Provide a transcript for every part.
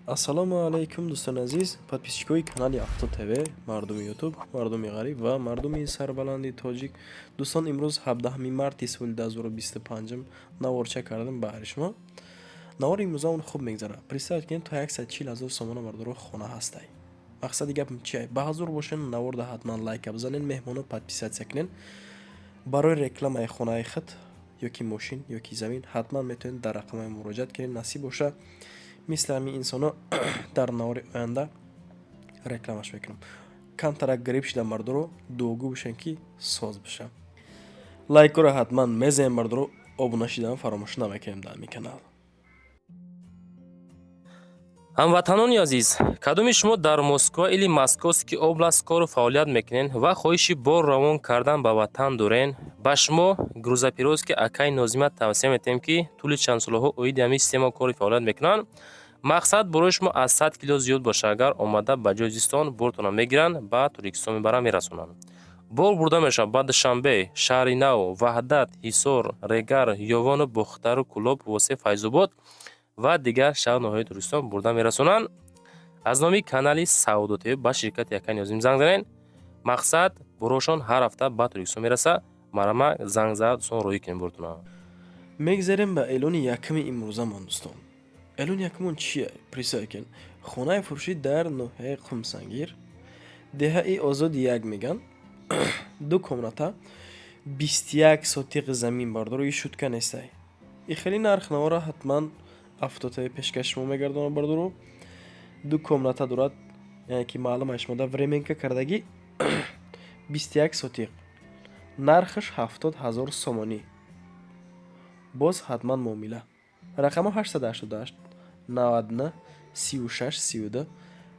Ассалому алайкум, дӯстони азиз, подписчикои канали Авто ТВ, мардуми Ютуб, мардуми ғариб ва мардуми сарбаланди тоҷик. Дӯстон, имрӯз 17 марти соли 2025 наворча кардам баҳри шумо. Навори имрӯзаон хуб мегзарад. Представить кунед, то 140 ҳазор сомона, бардоро, хона ҳастай. Мақсади гапам чия? Ба ҳазур бошен, наворда ҳатман лайка бизанен, меҳмоно подписаться кунен. Барои рекламаи хонаи худ ёки мошин ёки замин ҳатман метавонед дар рақамҳои муроҷиат кунед. Насиб боша, мисли ҳамин инсонҳо дар навори оянда рекламаш мекунам. Камтарак грипп шидам, бардоро, дуогӯ бошем, ки соз бишам. Лайкоро ҳатман мезанем, бардоро, обуна шидан фаромӯш намекунем дар ҳамин канал. Ҳамватанони азиз, кадоми шумо дар Москва или Московский область кору фаъолият мекунед ва хоҳиши бор равон кардан ба ватан дорен, ба шумо грузоперевозки акаи Нозима тавсия метиҳем, ки тӯли чанд солаҳо оиди ҳамин система кори фаъолият мекунанд. Мақсад, борои шумо аз 100 кило зиёд боша, агар омада ба ҷои зистон бортона мегиранд, ба Тоҷикистон мебаранд, мерасонанд. Бор бурда мешавад ба Душанбе, Шаҳри Нав, Ваҳдат, Ҳисор, Регар, Ёвону Бохтару Кӯлоб, Восеъ, Файзобод ва дигар шаҳру ноҳияи Тоҷикистон бурда мерасонанд. Аз номи канали Савдо ТВ ба ширкати акаи Нозим занг занед. Мақсад, борошон ҳар ҳафта ба Тоҷикистон мерасад. Марама занг зада, дӯстон, роҳӣ кунем бортона. Мегзарем ба эълони якуми имрӯзамон, дӯстон. Эълони якумон чия? Представить кунед, хонаи фурӯшӣ дар ноҳияи Қумсангир, деҳаи Озоди як меган, ду комната, 21 сотиқ замин. Бардоро, и шутка нестай. И хеле нарх навора ҳатман Авто ТВ пешкаши шумо мегардонад. Бардоро, ду комната дорад, яъне ки маълума шумо, временка кардагӣ, 21 сотиқ, нархаш 70 000 сомонӣ, боз ҳатман муомила. Рақамҳо 888 99 36 32,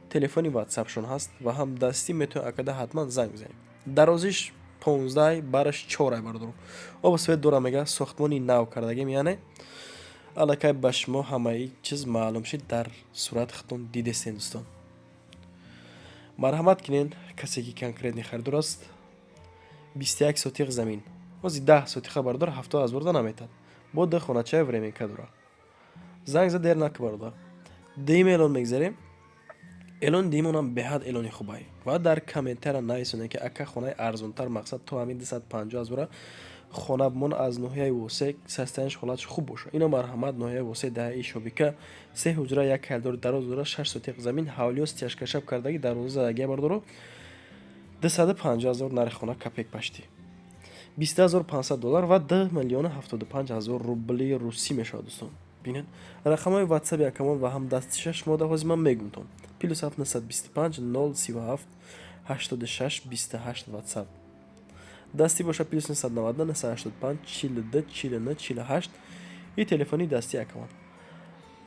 телефони ватсапшон ҳаст ва ҳам дастӣ метавонед акада ҳатман занг бизанед. Дарозиш 15, бараш 4, бардору. Обу свет дора, мега, сохтмони нав кардагим, яъне аллакай ба шумо ҳамаи чиз маълум шид, дар сурат худтон дидестен. Дӯстон, марҳамат кунед, касе ки конкретный харидор аст. 21 сотиқ замин, ози 10 сотиқа, бардор, 70 000 да наметад. Бо ду хоначаи временка дора. Занг за, дер нака, бародар. Дуюм эълон мегзарем. Эълони дуюмонам беҳад эълони хубай ва дар комментария нависонед, ки ака, хонаи арзонтар, мақсад, то ҳамин 250 ҳазора хона бимон, аз ноҳияи Восеъ, состоянияш, ҳолатш хуб боша. Ино, марҳамат, ноҳияи Восеъ, даҳаи Шобика, се ҳуҷра, як коридори дароз дора, 6 сотиқ замин, ҳавлиё стяжкашаб кардагӣ, дарвоза задагия. Бардоро, 250 000 нархи хона, копейка почти 2500 доллар ва 2 075 000 рубли русӣ мешавад. Дӯстон, бинед, рақамҳои ватсаби акамон ва ҳам дастиша шумо ҳозир ман мегумтон: +7 925 037 86 28 ватсап, дастӣ боша +990 985 42 49 48 и телефони дастии акамон.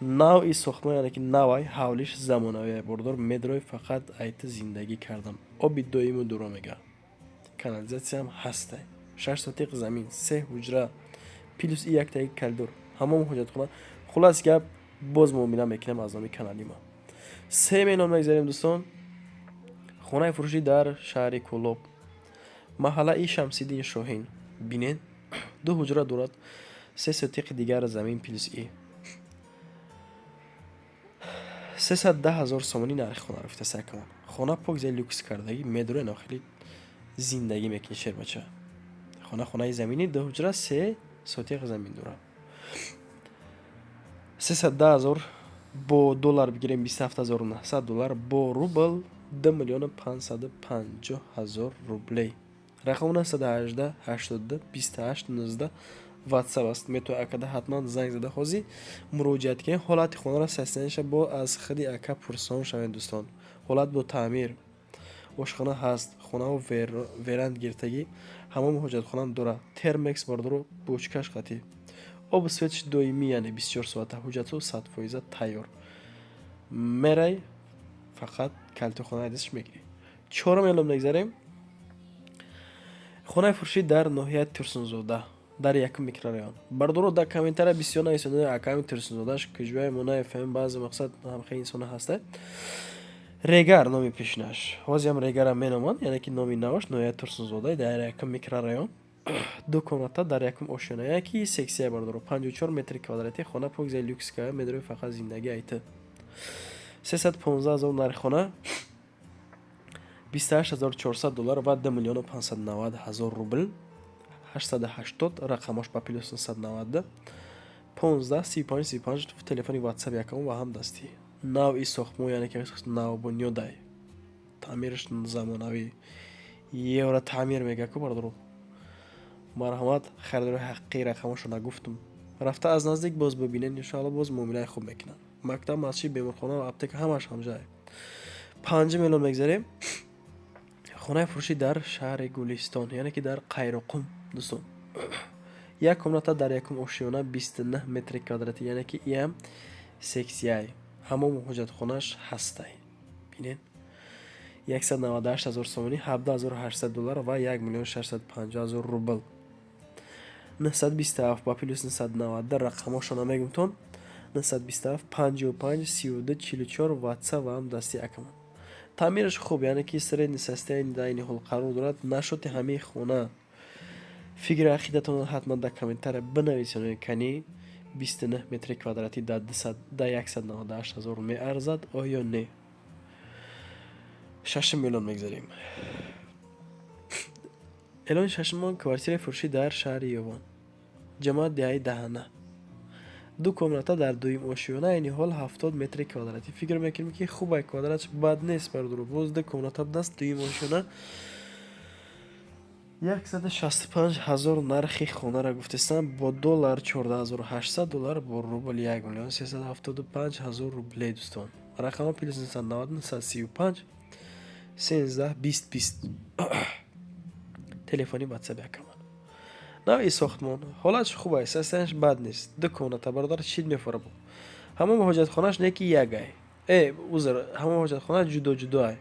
Навъи сохтмон, яъне ки навай, ҳавлиш замонавия, бордор, медрои, фақат айта зиндагӣ кардам. Оби доиму дуро, мега, канализатсиям ҳастай. 6 сотиқ замин, се ҳуҷра плюс и яктаи коридор, ҳамом, ҳоҷатхона. Хулас гап, боз муомила мекунем аз номи канали мо. Се меълон мегзарем, дӯстон. Хонаи фурӯшӣ дар шаҳри Кӯлоб, маҳаллаи Шамсиддин Шоҳин. Бинед, ду ҳуҷра дорад, се сотиқи дигар замин плюс и 310 000 сомонӣ нархи хона рафта сакамон. Хона пок зай, люкс кардагӣ, медрои, нохели зиндагӣ мекунӣ, шербача. Хона, хонаи заминӣ, ду ҳуҷра, се сотиқ замин дорад. 310 000 бо доллар бигирем, 27 900 доллар, бо рубл 2 550 000 рублей. Рақам 918 82 28 19 ватсап аст. Метавонед акада ҳатман занг зада, ҳозир муроҷиат кунед. Ҳолати хонаро, состоянияша бо аз худи ака пурсон шавед. Дӯстон, ҳолат бо таъмир, ошхона ҳаст, хонаҳо веранд гирифтагӣ, ҳамом, ҳоҷатхонаам дорад, термекс, бардоро, бочкаш қатӣ, обу светш доимӣ, яъне 24 соата, ҳуҷҷатҳо 100% тайёр. Мерай, фақат калити хонаи дастш мегирӣ. Чорум эълон мегзарем. Хонаи фурӯшӣ дар ноҳияи Турсунзода, дар якум микрорайон. Бардоро, дар комментария бисёр нависонед: аками, Турсунзодаш куҷое? Мо нафаҳмем. Баъзе, мақсад, ҳамхел инсона ҳаста. Регар номи пешинаш, ҳозиам Регара меноманд, яъне ки номи наваш. Ноҳияи Турсунзода, дар якум микрорайон, ду комната дар якум ошёна, яъне ки сексия, бардоро, 54 метри квадратӣ хона, пок зай, люкс ка, медрои, фақат зиндагӣ айта. 315 000 нархи хона, 28 400 доллар ва 2 590 000 рубл. 880 рақамош ба плюс 990 15 35 35, телефони ватсап якам ва ҳам дастӣ. Навъи сохтмон, яъне ки навбунёдай, таъмираш замонавӣ, евро таъмир мега ку, бародаро. Марҳамат, харидори ҳақиқии рақамошро нагуфтум. Рафта аз наздик боз бибинед, иншоалло, боз муомилаи хуб мекунанд. Мактаб, масҷид, беморхона ва аптека ҳамаш ҳамҷай. Панҷум эълон мегзарем. Хонаи фурӯшӣ дар шаҳри Гулистон, яъне ки дар Қайроқум, дӯстон. Як комната дар якум ошёна, 29 метри квадратӣ, яъне ки иам сексияй, ҳамому ҳоҷатхонааш ҳастай. Бинед, 198 000 сомонӣ, 17 800 доллар ва 1 650 000 рубл. 927 ба плюс 990 рақамошона мегумтон: 927 55 32 44, ватсап ва ҳам дасти акамон. Таъмираш хуб, яъне ки средний состояние дар айни ҳол қарор дорад. Нашоти ҳамаи хона, фикри ақидатонро ҳатман дар комментария бинависонед. Кани, 29 метри квадратӣ дар 198 ҳазор меарзад оё не? Шашум эълон мегзарем. Эълони шашумон: квартираи фурӯшӣ дар шаҳри Ёвон, ҷамоат деҳаи Даҳана, ду комната дар дуюм ошёна, айни ҳол 70 метри квадратӣ. Фикр мекунем, ки хубай, квадратш бад нест, бародаро. Боз ду комната будаст, дуюм ошёна, 165 000 нархи хонаро гуфтестам, бо доллар 14 800 доллар, бо рубл 1 375 000 рубле. Дӯстон, рақама плюс 990 935 13 20 20, телефони ватсаби акамон. Навъи сохтмон, ҳолатш хуб аст, состояние ш бад нест. Ду комната, бародар, чид мефора бо ҳамон ҳоҷатхонааш, не ки ягай, узр, ҳамон ҳоҷатхона ҷудо ҷудоай,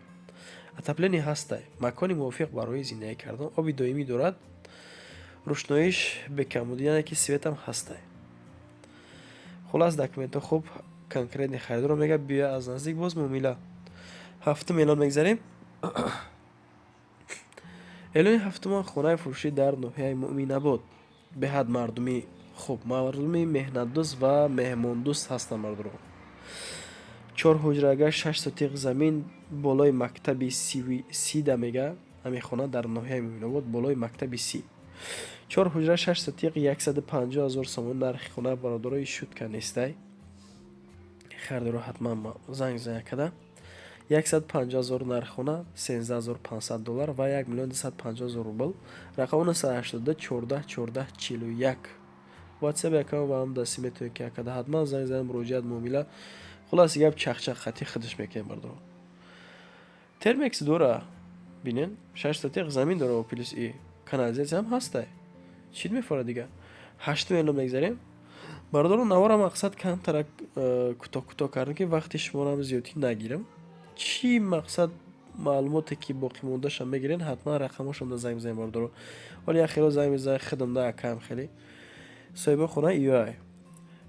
отопление ҳастай, макони мувофиқ барои зиндагӣ кардан, оби доимӣ дорад, рӯшноиш бекамбуд, яъне ки свет ам ҳастай. Хулас, документҳо хуб, конкретный харидорро мега, биё аз наздик, боз муомила. Ҳафтум эълон мегзарем. Эълони ҳафтумон: хонаи фурӯшӣ дар ноҳияи Муъминобод. Беҳад мардуми хуб, мардуми меҳнатдӯст ва меҳмондӯст ҳастанд, мардуро. Чор ҳуҷрага, шаш сотиқ замин, болои мактаби сида мега. Ҳамин хона дар ноҳияи Муъминобод, болои мактаби си, чор ҳуҷра, шаш сотиқ, 150 000 сомон нархи хона, бародарои, шутка нестай. Харидоро ҳатман занг зая када. 150 000 нархи хона, 13 500 доллар ва 1 250 000 рубл. Рақами 982 14 14 41, ватсап якам ва ҳам дастӣ. Метавонед, ки акада ҳатман занг занед, муроҷиат, муомила, хулоси гап, чахчах хати худаш мекунем, бардоро. Термекс дора, бинен, шаш сотиқ замин дора, плюс и канализатсия ҳам ҳастай. Чӣ мефора дига? Ҳаштум эълон мегзарем, бародаро. Навора мақсад камтарак кӯтоҳ кӯтоҳ кардем, ки вақти шуморо зиёдтӣ нагирам. Чӣ мақсад, маълумоте ки боқӣ мондаша мегирен, ҳатман рақамошонда занг бизанед, бародаро. Вале як хело занг мезанед, хидм да акам хеле соҳиби хона иёай.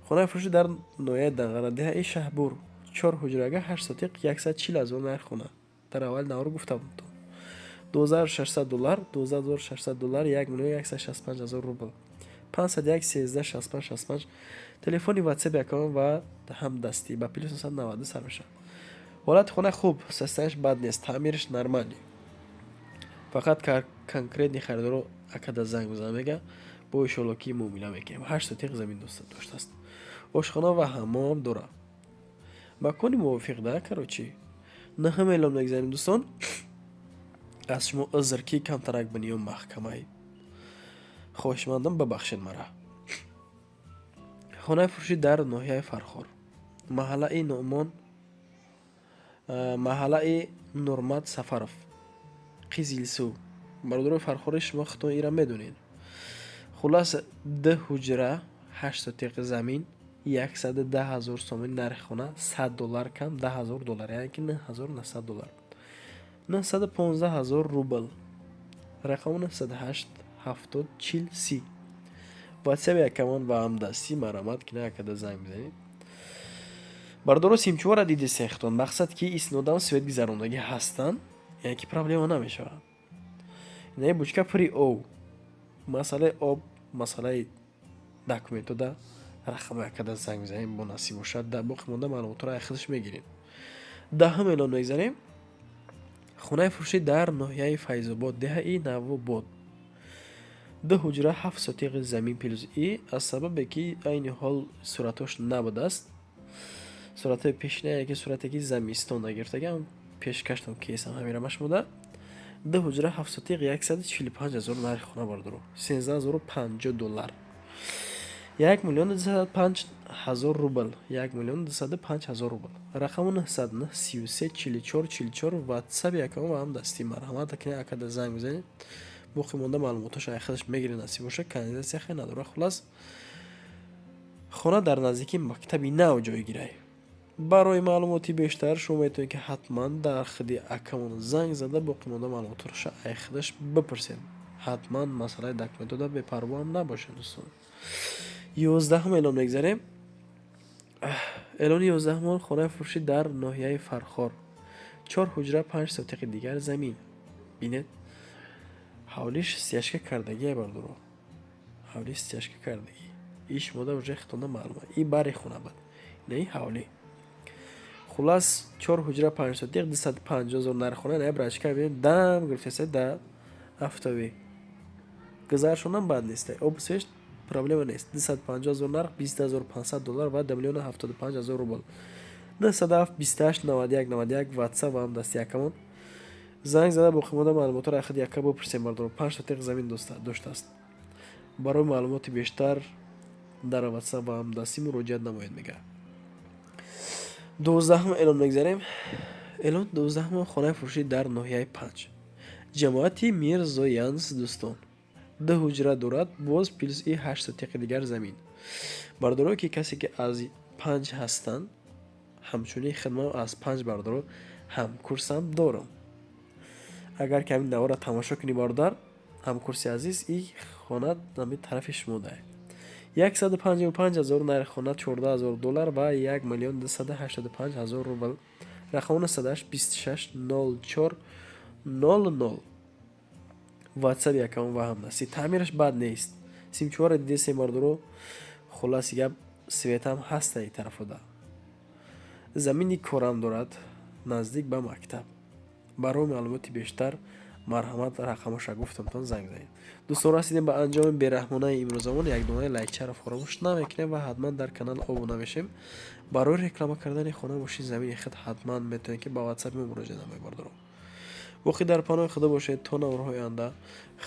Хонаи фурӯшӣ дар ноҳияи Данғара, деҳаи Шаҳбур, чор ҳуҷрага, ҳашт сотиқ, 140 000 нархи хона, дар аввали навор гуфта будам, 12 600 доллар, 12 600 доллар, 1 165 000 рубл. 501 13 65 65, телефони ватсап якам ва ҳам дастӣ, ба плюс 990 сар мешавад. Ҳолати хона хуб, состояние ш бад нест, таъмираш нормальный, фақат конкретный харидоро акада занг бизан, мега, бо иншоалло ки муомила мекунем. Ҳашт сотиқ замин доштааст, ошхона ва ҳаммом дорад, макони мувофиқ да. Короче, наҳум эълон мегзарем, дӯстон. Аз шумо узр, ки камтарак биниём маҳкамаи, хоҳишмандам, бибахшед мара. Хонаи фурӯшӣ дар ноҳияи Фархор, маҳаллаи Нуъмон, маҳаллаи Нурмат Сафаров, Қизилсу. Бародарои фархори, шумо худтон ира медонед. Хулас, ду ҳуҷра, ҳашт сотиқ замин, 110 000 сомонӣ нархи хона, 100 доллар кам 10 000 доллар, яъне ки 9900 доллар, 915 000 рубл. Рақами 908 70 40 30, ватсаби якамон ва ҳамдастӣ. Марҳамат ки накарда занг бизанед, бародаро. Симчувара диди сехтон, мақсад ки иснодам свет гузарондагӣ ҳастанд, яъне ки проблема намешавад. Инаи бучка пури ов, масъалаи об, масъалаи документҳо да рақами якада занг мезанем. Бо насиб бошад, дар боқӣ монда маълумотҳоро аз худаш мегирем. Даҳум эълон мегзарем. Хонаи фурӯшӣ дар ноҳияи Файзобод, деҳаи Навобод, ду ҳуҷра, 7 сотиғи замин плюс и. Аз сабабе ки айни ҳол суратош набудааст, суратҳои пешина, яке сурате ки замистон нагирифтагиам, пешкаштон кесам ҳамира машмуда. Ду ҳуҷра, 7 сотиғ, 145 000 нархи хона, бардоро, 13 050 доллар, 1 205 000 рубл, 1 205 000 рубл. Рақаму 909 33 44 44, ватсаби акамо ва ҳам дастӣ. Марҳамат акне, акада занг бизанед, боқӣ монда маълумотош айхадаш мегиред. Насиб боша, канализатсия хеле надора. Хулас, хона дар наздикии мактаби нав ҷойгирай. Барои маълумоти бештар шумо метавонед, ки ҳатман дар худи акамон занг зада, боқӣ монда маълумотҳоро айхудаш бипурсед. Ҳатман масъалаи документода бепарвоам набошед, дӯстон. 11-ум эълон мегзарем. Эълони 11-умон: хонаи фурӯшӣ дар ноҳияи Фархор, чор ҳуҷра, 5 сотиқи дигар замин. Бинед, ҳавлиш стяжка кардагия, бардоро, ҳавли стяжка кардагӣ. Иш мода уже хитонда маълума, и бари хона бад, не ҳавлӣ. Хулас, чор ҳуҷра, 5 сотиқ, 250 000 нархи хона. Не брачка, бинед, дам гирифтеса да автови гузаршонам бад неста, обсвеш проблема нест. 250 000 нарх, 20 500 доллар ва 2 075 000 рубл. 907 28 91 91, ватсап ва ҳам дасти якамон. Занг зада, боқимонда маълумотҳоро ахид яка бипурсем, бардоро. 5 сотиқ замин доштааст. Барои маълумоти бештар дар ватсап ва ҳам дастӣ муроҷиат намоед, мега. 12-ум эълон мегзарем. Эълон 12-ум: хонаи фурӯшӣ дар ноҳияи Панҷ, ҷамоати Мирзоянс, дӯстон. Ду ҳуҷра дорад, боз плюс и 8 сотиқи дигар замин. Бардоро, ки касе ки аз Панҷ ҳастанд, ҳамчунин хидмат аз Панҷ, бардоро, ҳамкурсам дорам. Агар ки ҳамин наворро тамошо кунӣ, бародар, ҳамкурси азиз, и хона ҳамин тарафи шумо дае. 155 000 нархи хона, 14 000 доллар ва 1 285 000 рубл. Рақами 98 26 04 00, ватсап якам ва ҳамдастӣ. Таъмираш бад нест, симчуара дидесем, бардоро. Хулоси гап, светам ҳаста и тарафода, замини корам дорад, наздик ба мактаб. Барои маълумоти бештар марҳамат, рақамоша гуфтамтон, занг занед. Дӯстон, расидем ба анҷоми бераҳмонаи имрӯзамон. Якдонаи лайкчаро фаромӯш намекунем ва ҳатман дар канал обуна мешем. Барои реклама кардани хона, боши, замини худ ҳатман метавонед, ки ба ватсапи мо муроҷиат намоед. Бардором, боқӣ дар паноҳи Худо бошед то наворҳои оянда.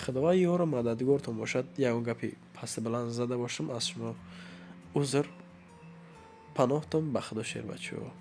Худованд ёру мададгортон бошад. Ягон гапи пасти баланд зада бошам, аз шумо узр. Паноҳтон ба Худо, шербачаҳо.